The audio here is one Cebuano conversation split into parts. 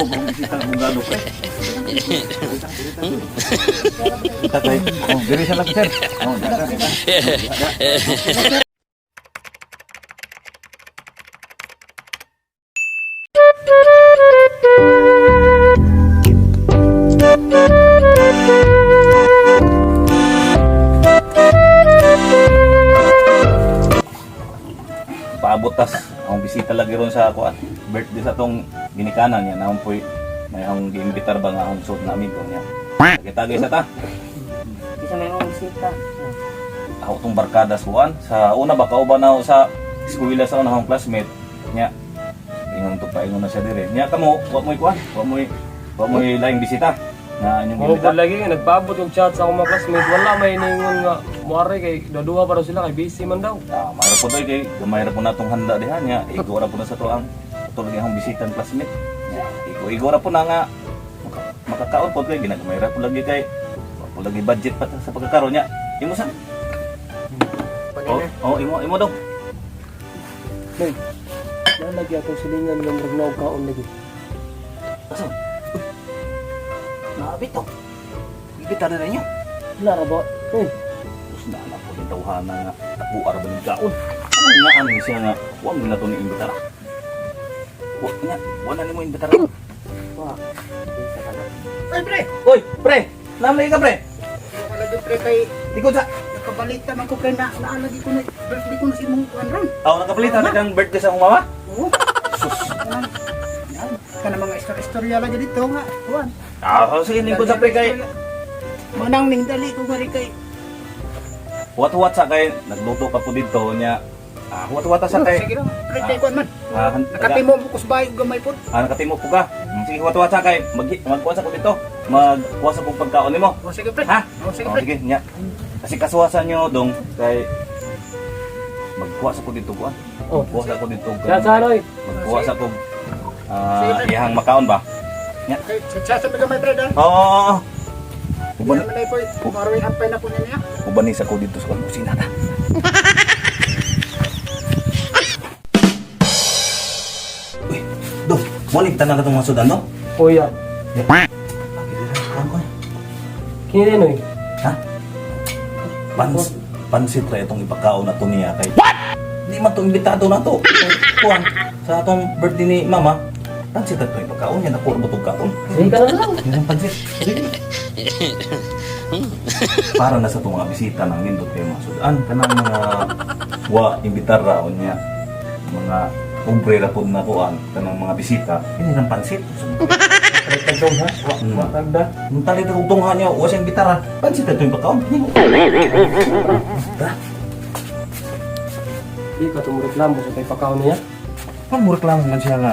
po kung bisita ng abogado, pre. Kita kay. Oh, diri sa lang, sir. Oh, dara. Paabot tas ang bisita lagi ron sa kuan. Birthday sa tong ginikanan niya naon poy may akong giimbitar ba nga akong suot namin ko niya. Tagay sa ta. Isa may mga bisita. Ako tong barkada suan sa una ba kauban na ako sa eskwela sa una akong classmate nya. Ingon to pa ingon na siya dire. Nya kamo wa mo'y kuan, wa mo'y laing bisita na inyong Mo giimbitar. lagi nga nagpaabot og chat sa akong mga classmate, wala may ningon nga muari kay daduha pa raw sila kay busy man daw. Ah, mayro po doy kay gamay ra po natong handa diha nya. Igo ra po na sa to ang ato lagi akong bisitang classmate. Nya, igo igo ra po na nga makakaon po kay ginagamay ra po lagi kay wa po lagi budget pa ta sa pagkakaroon niya. Imo sa? Oh, oh, imo imo daw. Nay, na lagi akong silingan nga murag naog kaon lagi. Asa? Naabit to. Ibitar na ninyo. Wala ra ba? Eh, Tapos na anak ko yung tawhana nga tabuar ba ng kaon. Ano nga ano siya nga wa man na to ni imbitara. Wa nga, wa na nimo imbitara. Wa. Bisa ka na. Ay, pre! Oy, pre! Lamay ka pre. Lagi, pre, kay Likod sa. nakabalita man ko, pre, na naalagi ko na birthday ko na si mong kuan ron. Aw, nakapalitan na kang birthday sa akong mama. Oo. Sus. Yan. Yan. Kana mga istorya-istorya lagi dito nga. Kuan. Ah, oh, sige lingkod sa pre kay. Manang ning dali ko nga rin kay. Huwat-huwat sa kay nagluto ka po dito niya. Ah, huwat-huwat sa kay. Sige lang, pre, kay kuan man. Ah, Nakatimo mo kusbay og gamay pod. Ah, nakatimo po ka. Sige, huwat-huwat sa kay. Mag magkuha sa ko dito. Magkuha sa kong pagkaon nimo. O sige, pre. Ha? O sige, Oh, pre. sige, nya. Kasi kasuwasan nyo dong kay magkuha sa ko dito kuan. Oh. Magkuha sa ko dito. Chat sa ano eh. Magkuha sa ko ah, iyang makaon ba? Kay sa sa gamay, pre, dal. Oo. Oo, oo. Uban man ay po. Maroy ampay na po niya. Uban sa ko dito sa kusina ta. Uy, dong, mo ni tanan katong mga sudan dong. Kuya, Kuan ko. kini din oy. Ha? Pansit ra itong ipakaon na to niya kay. What? Di man to imbitado na to. Kuan sa atong birthday ni mama. Pansit ra itong ipakaon niya nakuha ba tong kaon? Sige ka na lang. Yan ang pansit. Sige. Para na sa itong mga bisita ng nindot kay mga sudan kanang mga wa imbitar ra niya mga pobre ra pod na kuan kanang mga bisita ini ng pansit. Palit tagdong ha. Wa wa tagda. Nung talit ang tungha niya, wa siyang gitara. Pansit na ito yung pagkaon. Tara. Di ka tumureklamo sa kay pakaon niya. Ang mureklamo man siya nga.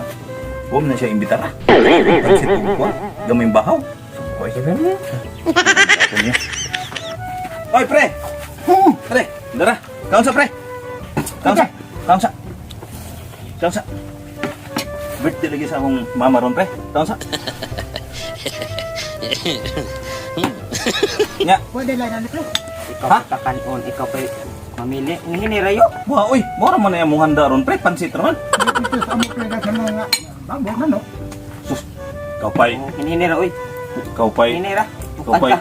Huwag na siya imbitara. Pansit yung kuwan. Gamay yung bahaw. Sukoy. Ako niya. Oy, pre! Oo. Pre! Dara! Kaon sa, pre! Kaon sa! Kaon sa! Kaon sa! Birthday lagi sa akong mama ron, pre. Kaon sa! Nya, Wa dai na ni pre. Ikaw Ha? pa kanon, ikaw pa mamili. Ngini rayo. Wah, uy, mora man na yung mong handa ron, pre. Pansit naman. Dito sa amo, pre, sa mga bambo man no. Sus, ikaw pa'y, Ngini ra oy. ikaw pa'y, Ngini ra. ikaw pa'y.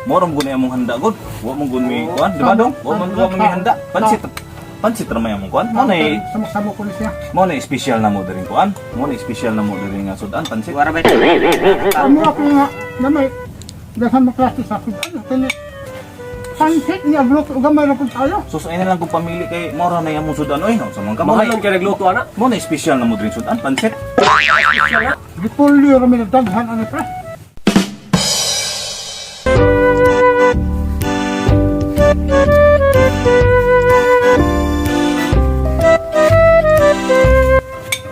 Mora mo guna yung mong handa, god. Wa mo gun mi kuan, di ba dong? Wa mo mi handa. Pansit, pansit ra man yung mong kuan. Mo na Samo-samo ko ni siya. mo na special na mo diri kuan. Mo na special na mo diri nga sudan pansit. Wara ba? Amo ako nga gamay. Dasan mo klase sa ano kini. Pansit niya blok og gamay ra pud tayo. Sus ay na lang kung pamili kay mora na yung mong sudan oy, no. Sa mga Mahal kamay. kay nagluto ana. Mo na special na mo diri sudan pansit. Gipulyo ra mi daghan ani, pre.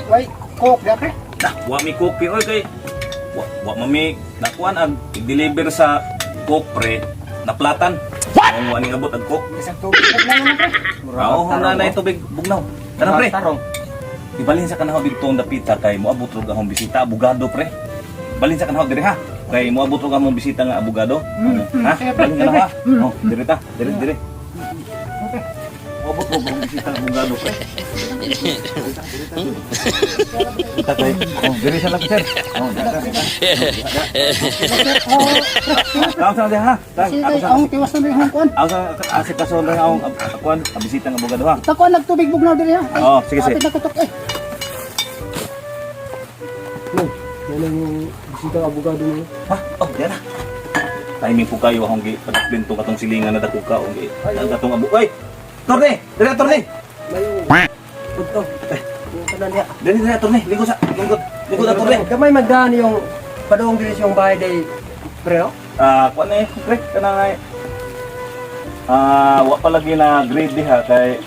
Way, coke da, pre. Nah, wa mi coke oy kay wa wa mami nakuan ag deliver sa coke pre naplatan. What? Ang wa ning abot ag coke. Isang tubig na lang, pre. Oo, na na tubig bugnaw. Tara pre. Tarong. Ibalhin sa kanahaw dito ang dapita kay moabot rog akong bisita abogado pre. Balhin sa kanahaw diri ha. Kay moabot rog akong bisita nga abogado. Mm, Ha? sige, pre, Balhin kanahaw ha. sige. Oh, diri ta, diri diri. Okay. Paabot mo kung bisita ng abogado, pre. Tatay, oh, diri sa lang, sir. Oh, diri sa. Tawag sa ha. Tang, Sige, ako sa ang tiwas na rin kuan. ako sa asikaso lang akong akuan, bisita ng abogado, ha. Takuan nagtubig bugnaw diri ha. Ay, Oo, sige, sige. Apit na kutok eh. No, yan ang yung bisita ng abogado mo. Ha? Oh, diyan na. Timing po kayo akong gi padakbento katong silingan na dako ka gi. Ang katong abo. Oy! Torne! Dili, torne! Mayo. Udto. Yung tanan diha. Dili, dili, torne. Lingkod sa lingkod. Lingkod na, torne. Gamay magdaan yung padung diri sa yung bahay day pre no? Ah, kuan na eh, pre, kanang ay. Ah, wa pa lagi na grade diha kay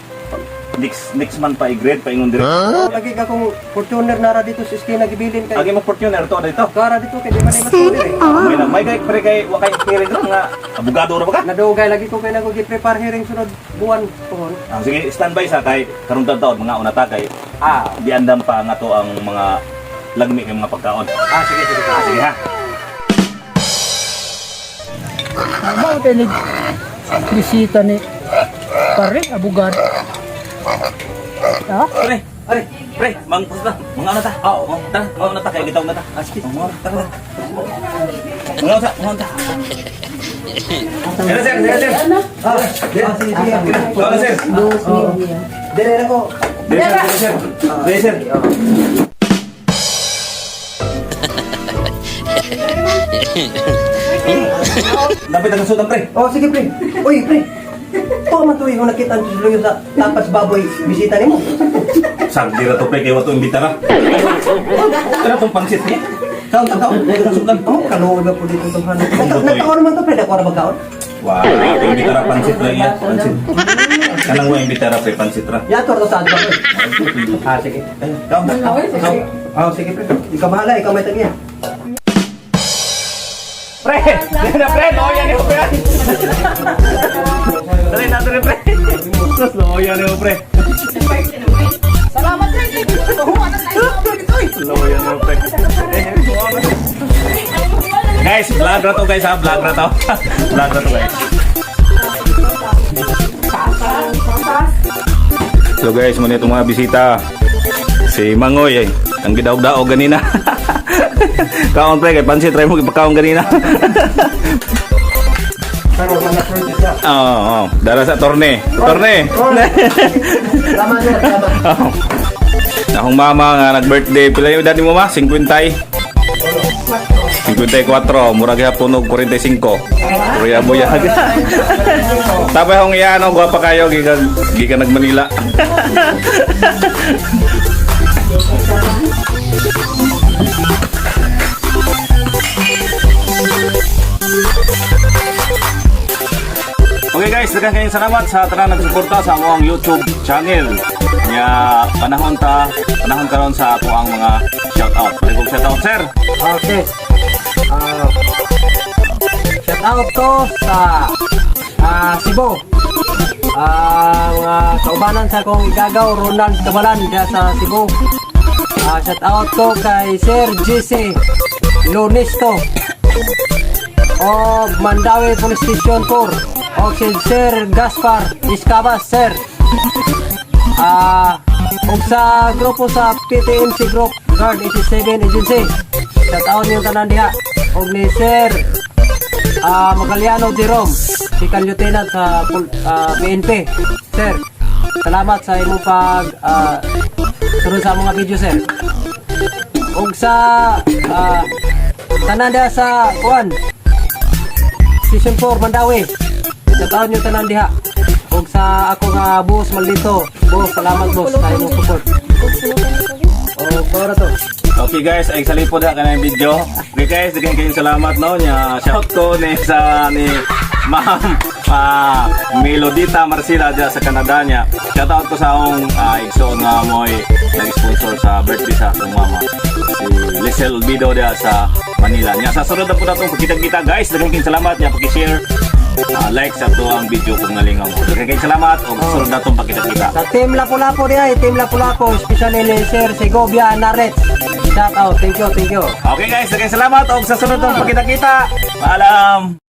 next next month pa i-grade pa ingon dire. Oh, lagi ka kung Fortuner nara dito sa iskina gibilin kay. Agi mo Fortuner to dito. Kara dito kay di man ay matuloy eh. May na may kay pre kay wa kay hearing ron nga abogado ra ba ka? Nadugay lagi ko kay nako gi-prepare hearing sunod buwan pohon. Ah, sige, standby sa kay karon taon mga una ta kay diandam pa nga to ang mga lagmi kay mga pagkaon. Ah, sige sige. Ah, sige ha. Mao tayo ni bisita ni pare abogado. Ha? Pre, pre, pre, mang na, mga una ta. Oo, oh, tara, mga una ta kay gitaw na ta. Ah, sige, mga una, tara. Mga una, mga una. Sir, sir, sir, sir. Ah, sige sige. Mga una, sir. Dire na ko. Dili, sir, dili, sir. Dili, sir. Dapat ang sudan, pre. Oh, sige pre. Uy, pre. To man tuwi ko nakita ang tusloy sa tapas baboy bisita nimo. Sagdi ra to, pre, kay wato imbita ra. Tara tong pangsit niya. Kaon ta, kaon. Dili ang sudan. Amo kaluoy ba po dito itong hanap. Nagkaon naman to pre, dako ra magkaon. Wow, imbita ra pansit ra iya, pansit. Kanang wa imbita ra, pre, pansit ra. Yator to sa adto pre. Ah, sige. Eh, kaon ta. Kaon. Ah, sige pre. Ikaw bahala, ikaw may tagiya. Pre, dili na, pre, loya ni pre. Dali na dali, pre. Sus, loya ni pre. Salamat rin eh. Huwa na tayo dito eh. Loya ni pre. Guys, vlog na to, guys, ha, vlog na to. Vlog na to, guys. So guys, muna itong mga bisita. Si Mangoy eh. Ang gidaog-daog ganina. Kaon, pre, kay pansit try mo gipakaon ganina. Pero mga fruit siya. Oo, oo. Dara sa torne. Torne. Tama sir, tama. Oo. Akong mama nga nag-birthday. Pila yung edad ni mo ma? 50. 54, mura gihapon og 45. Kuya buyag. Tapos akong iya ano, gwapa kayo gikan gikan nag Manila. Okay guys, daghang kayong salamat sa tanan nagsuporta sa among YouTube channel. Nya panahon ta, panahon karon sa ato ang mga shout out. Pwede shout out, sir. Okay. Ah, shout out ko sa Cebu. Ah, mga kaubanan sa akong igagaw Ronald Kabalan diya sa Cebu. Shout out ko kay Sir JC Lonisto o Mandawi Police Station 4 o si Sir Gaspar Escabas, sir. Ug sa grupo sa PTMC Group Guard 87 Agency. Shout out niyo tanan diha. Og ni Sir Magaliano Jerome, si Lieutenant sa PNP. Sir, salamat sa imong pag sunod sa mga video, sir. Og sa tanan diha sa kuan Season 4 Mandawi. Shout out niyo tanan diha. Og sa ako nga boss Maldito. Boss, salamat boss sa imong support. Og mao ra to. Okay guys, ay salipod ha kanang video. Okay guys, daghang kayong salamat no nya. Shout ko ni sa ni Ma'am Melodita Marcela diya sa Canada niya. Shout out ko sa akong igsoon nga mo'y nag-sponsor sa birthday sa akong mama. Si Lisel Olvido diya sa Manila. Nya sa sunod na po natong pagkita-kita guys. Daghang kayong salamat nya paki-share, like sa ato ang video kung nalingaw mo. Daghang kayong salamat ug sunod na tong pagkita-kita. Sa Team Lapu-Lapu diha, Team Lapu-Lapu, especially ni Sir Segovia Naret. Shout out. Thank you, thank you. Okay guys, daghang salamat ug sa sunod na pagkita-kita. Paalam.